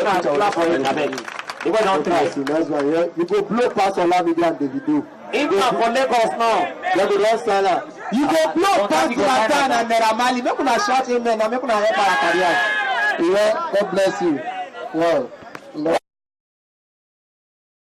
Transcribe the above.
Una clap for him, abeg. The boy don try. Bless you. Next one. Yeah. You go blow pass Olamide and Davido. If na for Lagos now, Dem go don sign am. You go blow Don't pass go sign Zlatan am. And Naira Marley. Make una shout amen na make una help our career. Yeah, God bless you. Wow.